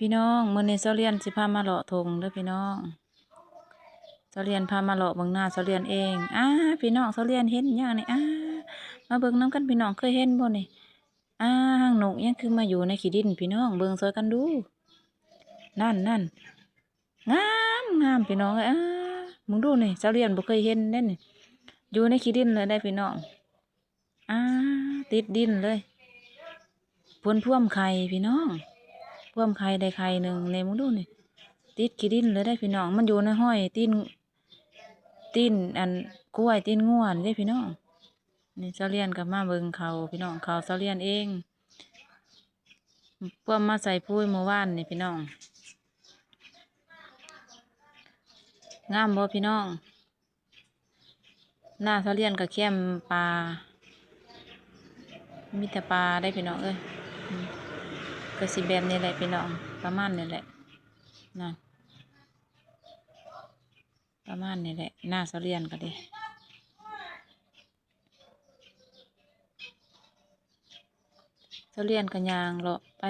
ພີ່ນ້ອງ ມື້ນີ້ສາວລຽນຊິພາມາເລາະທົ່ງເດີພີ່ນ້ອງ. ສາວລຽນພາມາເລາະເບິ່ງນາສາວລຽນເອງ. ອ້າ ພີ່ນ້ອງ ສາວລຽນເຫັນຫຍັງນີ້? ອ້າ ມາເບິ່ງນຳກັນພີ່ນ້ອງ ເຄີຍເຫັນບໍ່ນີ້? ອ້າ ຮັງນົກຫຍັງຄືມາຢູ່ໃນຂີ້ດິນພີ່ນ້ອງ ເບິ່ງຊ່ອຍກັນດູ. ນັ້ນໆ ງາມໆ ພີ່ນ້ອງເອີຍ. ອ້າ ເບິ່ງດູນີ້ ສາວລຽນບໍ່ເຄີຍເຫັນເດ້ນີ້ ຢູ່ໃນຂີ້ດິນເລີຍເດ້ພີ່ນ້ອງ. ອ້າ ຕິດດິນເລີຍ ເພິ່ນພວມໄຂ່ພີ່ນ້ອງ ພວມໄຂ່ໄດ້ໄຂ່ໜຶ່ງນີ້ ເບິ່ງດູນີ້ ຕິດຂີ້ດິນເລີຍເດ້ພີ່ນ້ອງ. ມັນຢູ່ໃນຮອຍຕີນ ຕີນອັນ ຄວາຍ ຕີນງົວນີ້ເດ້ພີ່ນ້ອງ. ນີ້ສາວລຽນກໍມາເບິ່ງເຂົ້າພີ່ນ້ອງ ເຂົ້າສາວລຽນເອງ ພວມມາໃສ່ປຸ໋ຍມື້ວານນີ້ພີ່ນ້ອງ. ງາມບໍ່ພີ່ນ້ອງ? ນາສາວລຽນກໍແຄມປ່າ ມີແຕ່ປ່າເດ້ພີ່ນ້ອງເອີຍ. ອືມ ກໍຊິແບບນີ້ແຫຼະພີ່ນ້ອງ ປະມານນີ້ແຫຼະ ນັ້ນ ປະມານນີ້ແຫຼະ ນາສາວລຽນກໍເດ້. ສາວລຽນກໍຍ່າງເລາະໄປ